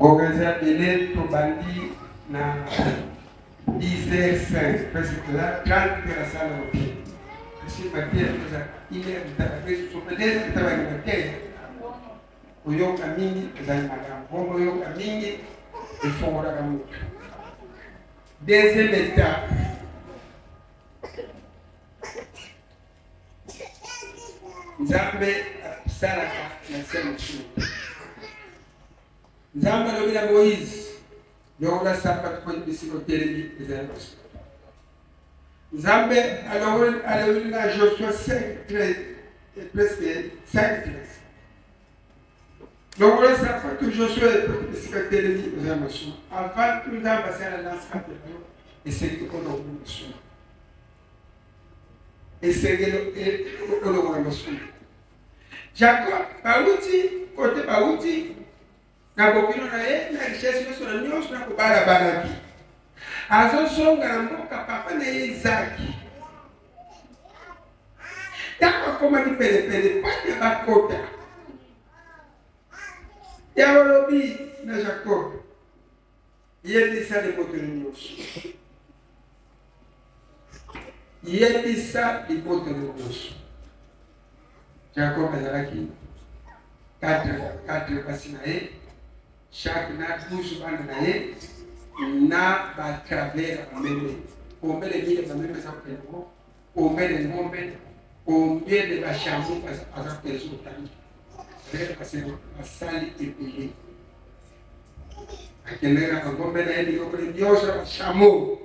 Ngonga eza ebele, tobandi na 10h05, presque toza 30 mpe na sala oke kasi mateya toza une heure de temps, mpe sope 2 heures de temps baki mateya. Koyoka mingi ezali malamu, bongo oyoka mingi efongolaka motu. Deuxième étape, Nzambe asalaka na se ya masumu. Nzambe alobi na Moïse, longola sapato mpo bisika otelemi ezali masumu. Nzambe alobi na Joshua 5 13, presque 5 13, longola sapato Joshua mpo bisika otelemi ezali masumu. Avant tout Nzambe asala lance kati na yo, esengeli olongola masumu. Esengeli olongola masumu. Jacob bauti kote bauti na bokilo na ye na richesse nyonso na nyonso na kobalabalaki, azozonga na mboka papa na ye Izaki. Ntango akomaki penepene pate bakota, Yawe alobi na Jacob, yebisa libota nyonso, yebisa libota nyonso. Jacob azalaki 4 basi na ye chaque na 12 bana na ye na batravers ya bameme, combien de mille bameme aza kokende ngo, combien de ngombe, combien de bachameau aza kokende soki otangi basali ebele. Akendaki na bangombe na ye, biloko nyonso na bachameau,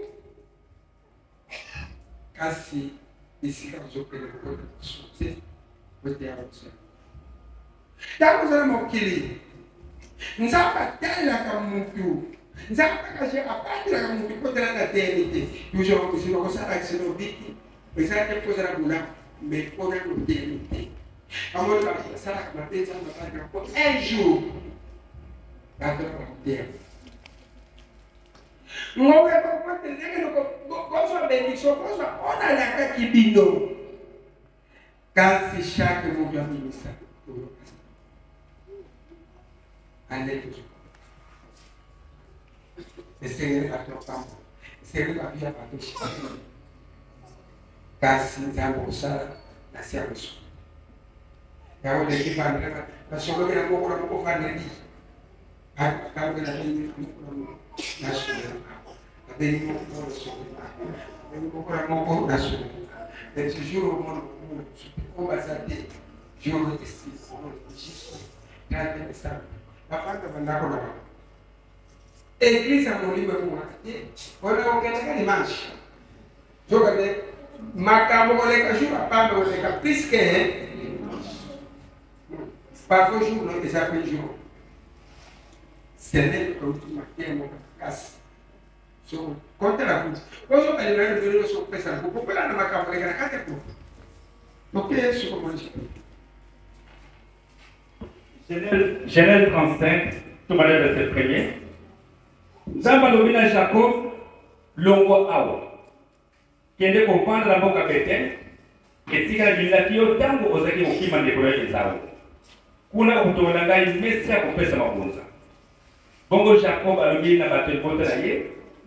kasi esika ozokende kokota masumu te, oteya kosala. Ntango oza na mokili, Nzambe atalelaka mutu, Nzambe kasi abatelaka mutu mpo tala na teyemi te. Toujours kozima kosala akiselo obiki eza te mpo ozala bolamu, mais mpo nano oteyemi te. Amoni bato basalaka mabe, Nzambe abatelaka mpo un jour bato bakoteyama. Ngowe bokoteleke bozwa benediction, bozwa oyo nalakaki bino. Kasi chaque moto abimisa oyo ande toujours esengeli bato pamba, esengeli bato ya bato, kasi Nzambe kosala na se ya mosolo yango leki vendredi basoloki na moko na moko vendredi bakambi na beni moko na moko na solo, babeni moko na solo, babeni moko na moko na solo, mais toujours omona oyo baza te jour esi jusqu'au 31 décembre bafanda bandako na bango. Eglise ya molimo ebongaka te, wana okendaka dimanche, zokande makambo koleka jour apamba koleka, puisque parfois jour no eza mpe jour semaine outi mateya moko makasi. So kotela kutu ozokalinga yo lelo nyonso kopesa na kopopela na makambo leka na kati ya groupe toke sokomoni. Genèse 35, tobanda verset premier. Nzambe alobi na Jacob, longwa awa, kende kovanda na mboka Betel, esika nabimilaki yo ntango ozalaki kokima ndeko na yo Ezau. Kuna okotongela ngai mesa ya kopesa mabonza. Bongo Jacob alobi na bato ya libota na ye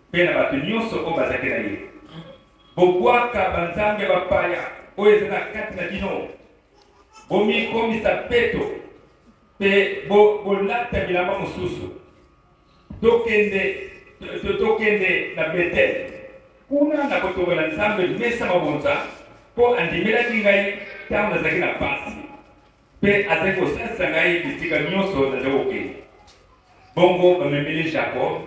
mpe na bato nyonso oyo bazalaki na ye, bobwaka banzambe ya bapaya oyo eza na kati na bino, bomikomisa peto mpe bolata bilamba mosusu. Tokende, tokende na Betel. Kuna nakotongela Nzambe mesa mabonza, mpo andimelaki ngai ntango nazalaki na pasi, mpe azali kosalisa ngai bisika nyonso nazali kokende. Bongo bamemeli Jacob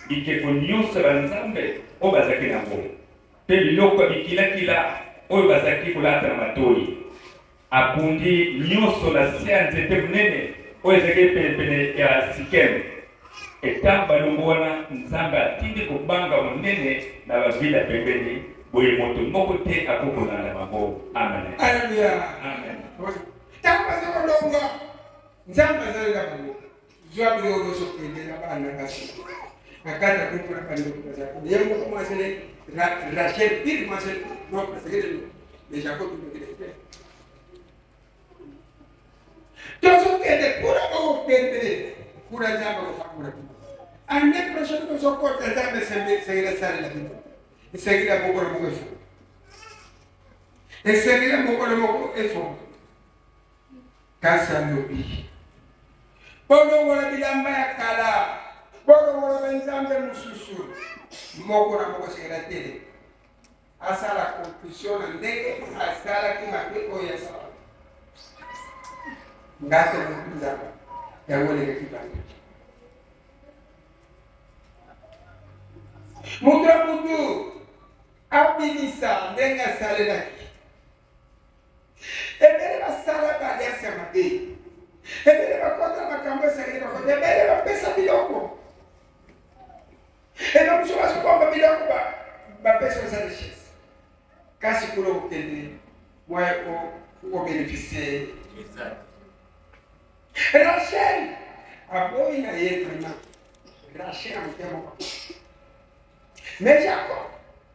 bikeko nyonso ya banzambe oyo bazalaki nango, mpe biloko ya bikilakila oyo bazalaki kolata na matoi. Akundi nyonso na se ya nzete monene oyo ezalaki penepene ya Sikeme. Etango balongo wana, Nzambe atindi kobanga monene na bavile ya pembeni, boye moto moko te akoki kolanda bango. Amen. Aleluya. Amen. Ntango baza kolonga, Nzambe azalela bango, zwa biloko nyonso, kende na bana basi na kati ya groupe na bandeko bazalaki ye moko mwasi ne Rachel pire mwasi no azalaki mais Jacob tokende te, tozokende kuna, okokende kuna, Nzambe akopambola bino. Année prochaine tozokota, Nzambe esengeli asalela bino, esengeli ya moko na moko efo, esengeli ya moko na moko efo. Kasi alobi, bolongola bilamba ya kala, bolongola banzambe mosusu. Moko na moko esengeli atele asala conclusion na ndenge asalaki mabe oyo asala. Ngate nzambe yango elekaki bango. Moto ya motu abimisa ndenge asalelaki. Ebele basala baaliance ya mabe, ebele bakota makambo esengeli bakota, ebele bapesa biloko, ena mosusu bazobomba biloko bapesa oza richesse, kasi kuna okende mwa obeneficie. Rachel aboyi na ye vraiment, Rachel ya motema moko, mais Jacob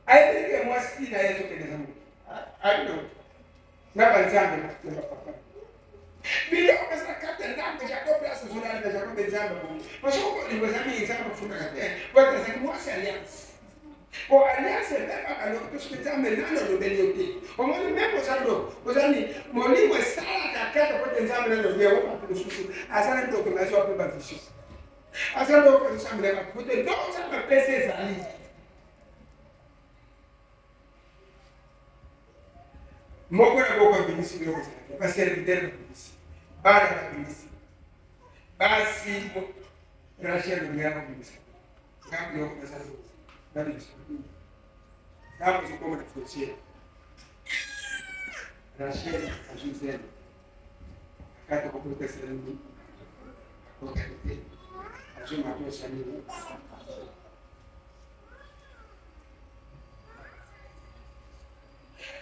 ayebi ke mwasi na ye azokende za moto ayebi na banzambe na bapapa biloko eza kati ya ndako. Jacob place ozolala na Jacob, nzambe bongo, parce que bolingo eza mingi, nzambe bafundaka te po ete azali mwasi alliance, po alliance ebebaka loki to soki nzambe nano alobeli yo te. Omoni, meme oza ndoki, oza nini, molimo esalaka kaka po ete nzambe nano alobi yango. Bato mosusu aza na ndoki, me azwa mpe bavision, aza ndoki, azosambelaka po te donc nzambe apesa ezali moko na moko abimisi biloko ezalaki, baserviteur babimisi, bana babimisi, basi. Rachel olingaka kobimisa nga biloko nazali nabimisa ntango ozokoma na frontière. Rachel azwi zelo akata kokotesela nini, akotaki te, azwi matosa nini.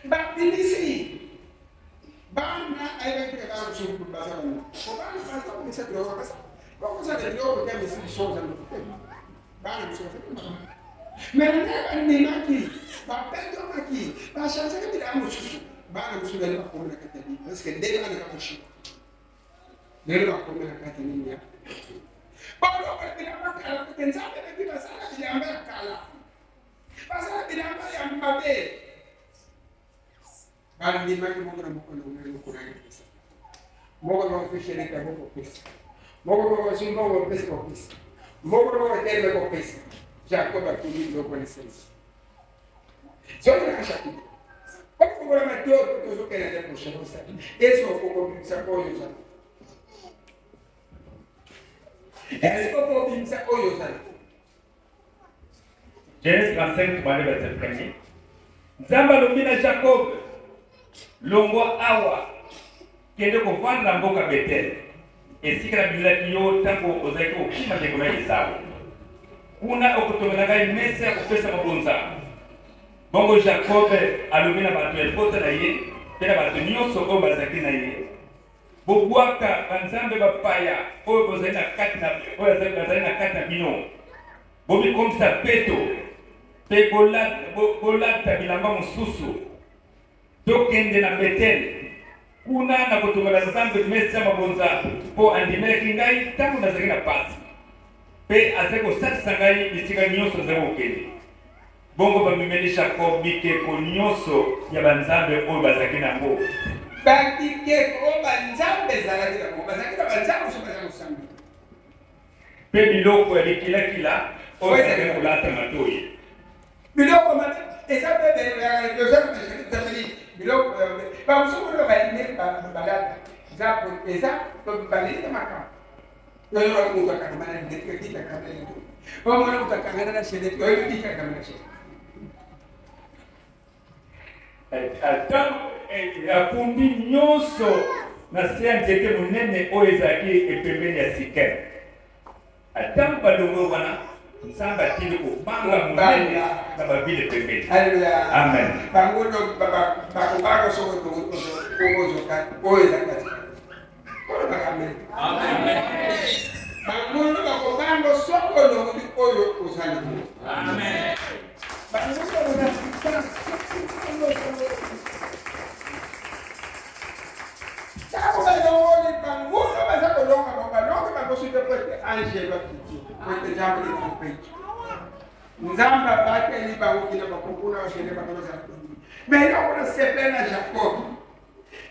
Babimisi bana, ayebaki te bana mosusu baza bana po bana baza komisa biloko, basa bakozala biloko te, misi bisoza te, bana mosusu baza. Mais nde bandimaki, bapetomaki, bachangeaki bilamba mosusu. Bana mosusu lelo bakomi na kati ya nini? Parce que nde bana kakoshi lelo bakomi na kati ya nini ya balongola bilamba kala, kote Nzambe beki basala bilamba ya kala, basala bilamba ya mabe. Bandimaki moko na moko na moko na yepesa moko na moko shereka moko kopesa moko moko zwi moko kopesa kopesa moko na moko teleme kopesa. Jacob atuni biloko na esenzi soki na chapitre okokola matoto tozokenda te prochain osali esi okokobimisa oyo ozali, esi okobimisa oyo ozali. Genèse 35, tobandi verset premier. Nzambe alobi na Jacob, longwa awa, kende kovanda na mboka Betel, esika nabimelaki yo ntango ozalaki kokima ndeko na Esau. Kuna okotongela ngai mesa ya kopesa mabonza. Bongo Jacob alobi na bato ya libota na ye mpe na bato nyonso oyo bazalaki na ye: bobwaka banzambe bapaya oyo bozali na kati na oyo bazali na kati na bino, bomikomisa peto mpe bolata bilamba mosusu. Tokende na Betel, kuna nakotongela Nzambe mesa ya mabonza, mpo andimelaki ngai ntango nazalaki na pasi mpe azali kosalisa ngai bisika nyonso nazali kokende. Bongo bamemeli Jacob bikeko nyonso ya banzambe oyo bazalaki na yango. Babikeko oyo banzambe ezalaki na bango, bazalaki na banzambe mosusu bazali kosambela. Mpe biloko ya likilakila oyo bazalaki kolata matoi. Biloko eza mpe ebele, biloko bamosusu oyo balingi balata eza balingi makambo oyo moto akangama na ndeke, akangama na ndeke, omona moto akangana na chaîne, oyo akangama na chaîne. Ntango akumbi nyonso na se ya nzete monene oyo ezalaki epembeni ya Sikem, ntango balongwe wana, Nzambe atindi kobanga monene na bavile pembeni. Alleluya. Amen. Bango bakobanga soko okozoka oyo eza kati. Olobaka amen. Bango bakobanga soko olongoli oyo oza nango. Bango bakoza ntango balongoli, bango baza kolonga bango, balongi bango so. te po ete angelo akiti, po ete Nzambe nde trompete. Nzambe abateli bango kina bakokuna bakende bango bazala kondima. Mais eloko nasepeli na Jacob,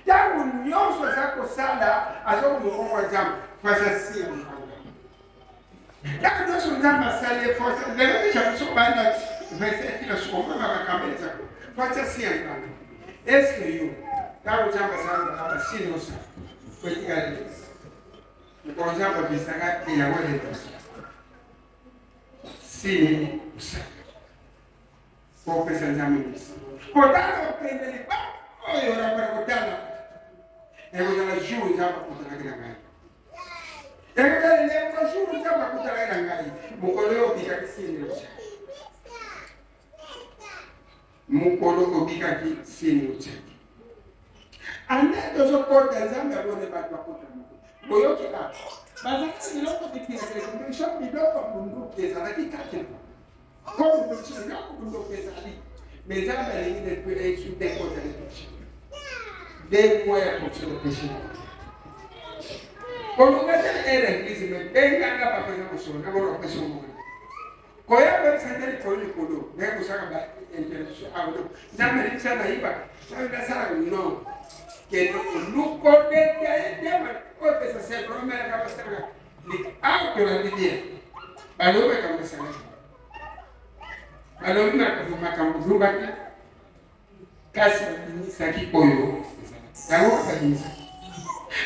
ntango nyonso aza kosala aza komongongo ya Nzambe fasa si ya mokanda. Ntango nyonso Nzambe asali ye fasa lelo deja biso banda verset kila suka omema makambo eza fasa si ya mokanda. Est-ce que yo ntango Nzambe asala makambo si nyonso otikali mokolo Nzambe abisaka yango eleki sini kosala kopesa Nzambe misi kotala okende libanda oyo rapara kotala ekozala jour Nzambe akutanaki na ngai, ekozala elembo jour Nzambe akutanaki na ngai, mokolo oyo obikaki sini otiaki, mokolo obikaki sini otiaki ane tozokota. Nzambe abone bato bakota moko boyoki a bazalaki biloko bipiaso biloko bunduki ezalaki kati na comme biloko bunduki ezali, mais Nzambe alingi esu te kota le péché, 2 mois ya fonction de péché kolunga te ere église. Me benganga bapesa mosolo na bona bapesa omona koya koyebisa nde likolo likolo ndenge kosaka ba intervention awa. Nzambe alibisa nayibaka, Nzambe nasala non kende olukodeta etema oyo epesa sepromelaka basanga awa. Tolandi bien, balobi makambo esangaki, balobi makambo zumba te, kasi babimisaki oyo yango babimisaki.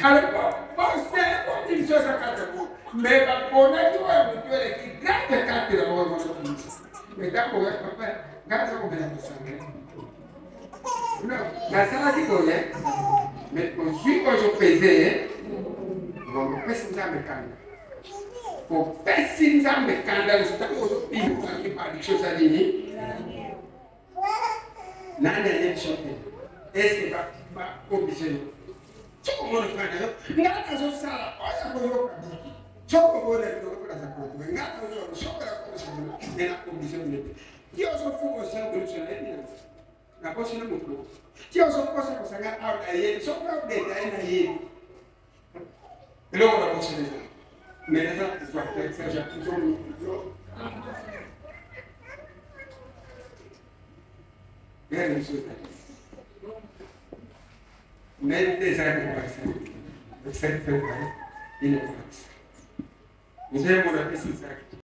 Alors bosele eza kati yango, mais baponaki oyo motu eleki grave kati na bango babimisa. Mais ntango oya papa, ngai aza komela masanga, nasalaki boye, mais ozwi oyo ozopese ye, opesi Nzambe kanda, opesi Nzambe kanda. Ntango ozopima ozalaki addiction, eza nini? Nani ayebi so te? Est-ce baoblige yo? Soki omona frère na yo, ngai nazosala oyo koyoka biki, soki omona biloko naza koyoka, ngai nazosala soki nakomisa me naoblige bino te. Ti ozofuka osala boliso na yebi nakosi na moto moko, ti ozokosa kosanga awa nayebi soki obeta ye nayebi eloko nakosi eza, mais naza pouvoir te. Ere biso ezali nayebi te, ezalaki kobakisa esali te, ine kobakisa nzembo napesi ezalaki.